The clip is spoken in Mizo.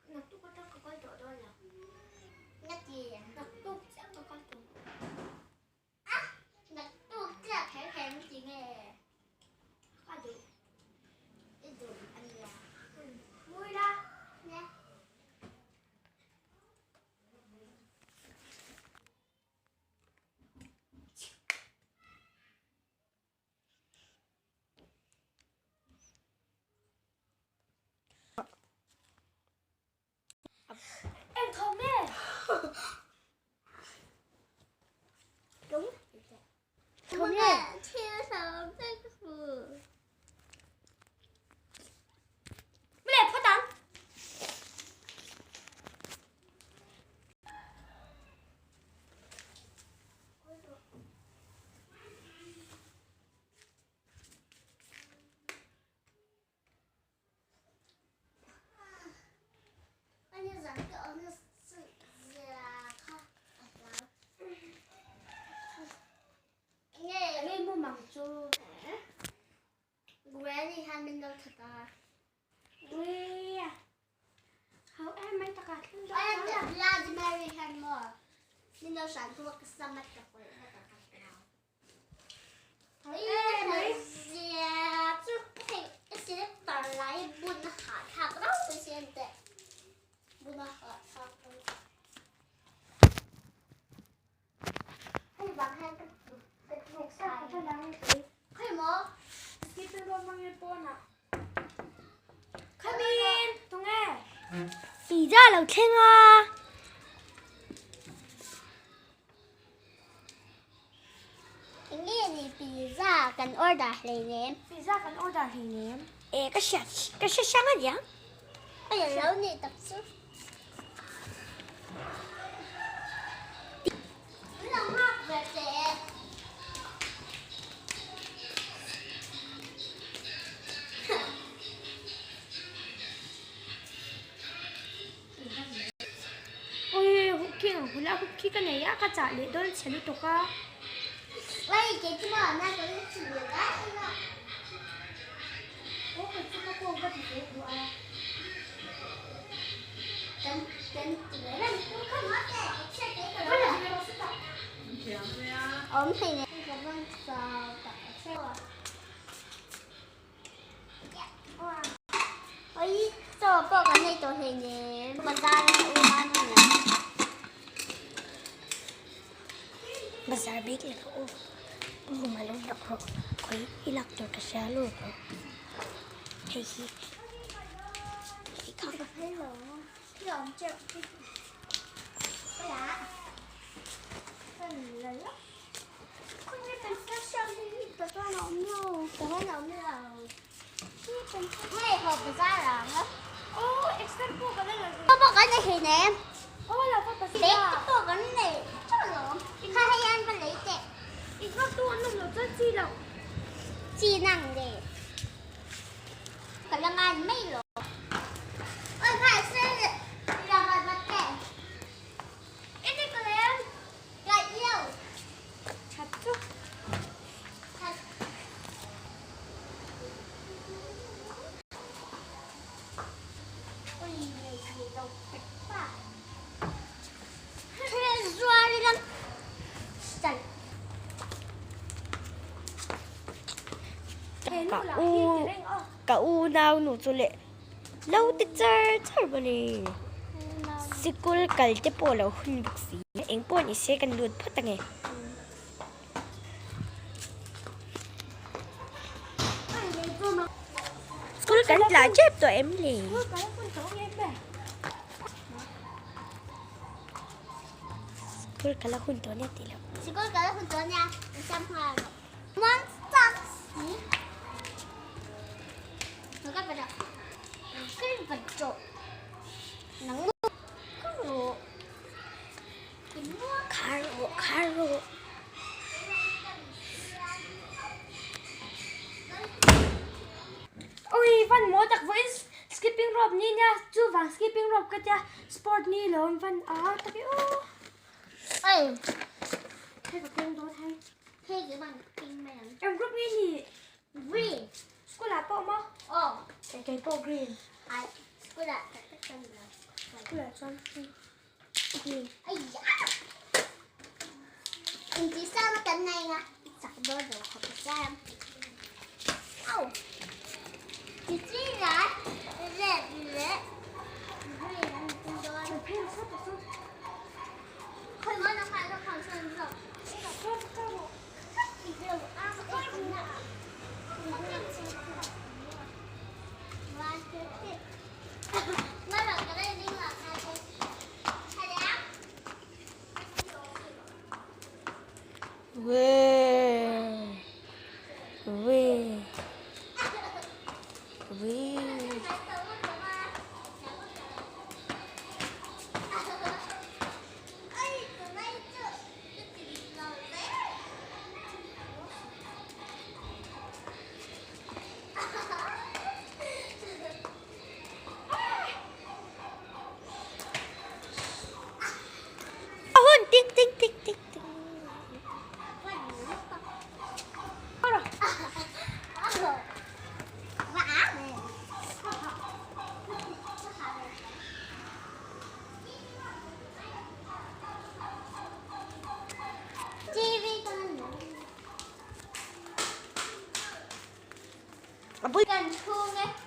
Naktuk atang ka kal tawh dawn lo. Naktuk chiah ka kal tawh. Naktuk chiah kher kher min ti nge? Ka duh. I duh a nia. Mawi la. Nia. Eng thawm nge? Đúng. Thawm nge? Thil thawm vek hu. Mle phawt ang. Nge mumang chu? Granny han min lo that a. Ui. Ho em mai taka thil dawn. Bloody Mary han maw min lo hran chu ka sam a ta pawlh vek a ka hlau. Come in, tunge? Pizza lo thleng a. Enge ni pizza kan order hleinem? Pizza kan order hleinem. E ka hria ka hria hrang a nia. Ai a lo nih tak chu. Min lo nghak ve teh. Ui hup khi ang hula hup khi ka nei a ka chah leh dawn chhe lutuk a. Ui kei chu maw na ka la chhi leh dai anga. Aw kei chu ka pawh ka ti ve duh a. Kan kan ti ve reng chu kha maw te ka chhiat te ka lo la. Awm thei ne. Ka van chau tak a cheu a. Oi chaw pawh kan nei tawh hleinem bazar a u nan a nia. Bazar bik leh ka u room a lo lak rawh khawi i lak tur ka hria lo rawh hei hi hei kha Ka phei lo khi awm teuh khi ka la ka la la khawnge kan special hi ka chuan a awm lo ka chuan a awm lo hei haw bazar ang a Aw extra pawh kan la lo pawh kan nei hleinem Aw lo pawh pasal lei te pawh kan nei teuh alawm kha hei an va lei teh I nghak tu an awm lo chuan chi lo chi nang le ka la ngai mai lo oi kha sir la va va teh Ka yêu. That chu. That. Ui nei thei lo pek pa. Thil zuar ila sal. Ka u ka u nau nu chu leh lo ti char char mawni. Sikul kal te pawh lo hun bawk si. Eng pawh ni se kan lut phawt ange. School kan tla tep tawh em le? School ka la hun tawh nia tih loh. Sikul ka la hun tawh nia, exam nghal rawh. One stop si. Ka pa dah. Ka pa dah. Nang ka rawh. Khar rawh, khar rawh. Ui van maw tak vawiin skipping rope ni nia chuvang skipping rope ka tia sport ni lo an van a tak e aw. Oi. Hei ka keng dawn hei. Hei ka bang keng mai ang. Eng group nge ni? Green. School ah pawh maw? Aw. Kei pawh green. Ai school ah tak tak kan ni lo. A hun ting ting ting ting ting. A bul. Kan chhung e.